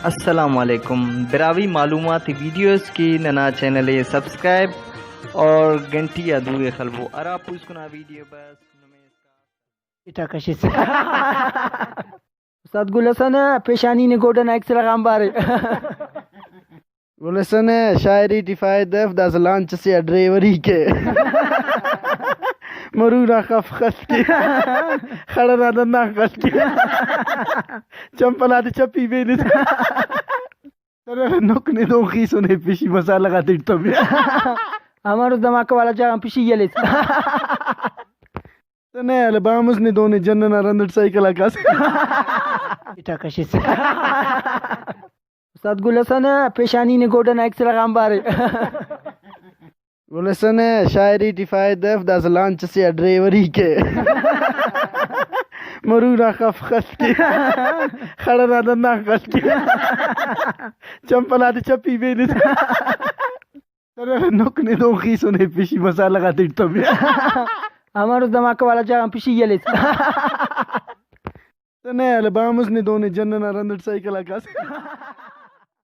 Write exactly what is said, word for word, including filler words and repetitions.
السلام علیکم براہوئی، معلوماتی ویڈیوز کی ننا چینل ءِ سبسکرائب اور گھنٹی آ دو ءِ خلبو۔ ہرا پوسکنا ویڈیو بس نمے اسکا۔ اٹا کشس۔ استاد گل حسن، پیشانی نے گوڈن ایکسرا غان بارے۔ گل حسن، شاعری ٹی فائدہ اف، داسہ لانچ سے آ ڈرائیوری کے۔ مرو نا خف خس کے۔ خڑ نا دنا خس کے۔ چمپل آتے چپی بینس۔ ترے نک نے دو خیسنے پشی مسالہ غا تیٹ تمے۔ ہمارو دھماکہ والا جاگہ پشی یلس۔ تنے الے بامس نے دونے جننا رندٹ سائیکل آ کاس۔ اٹا کشس۔ استاد گل حسن، پیشانی نے گوڈن ایکسرا غان بارے۔ گل حسن، شاعری ٹی فائدہ اف، داسہ لانچ سے آ ڈرائیوری کے۔ مرو نا خف خس کے۔ خڑ نا دنا خس کے۔ چمپل آتے چپی بینس۔ ترے نک نے دو خیسنے پشی مسالہ غا تیٹ تمے۔ ہمارو دھماکہ والا جاگہ پشی یلس۔ تنے الے بامس نے دونے جننا رندٹ سائیکل آ کاس۔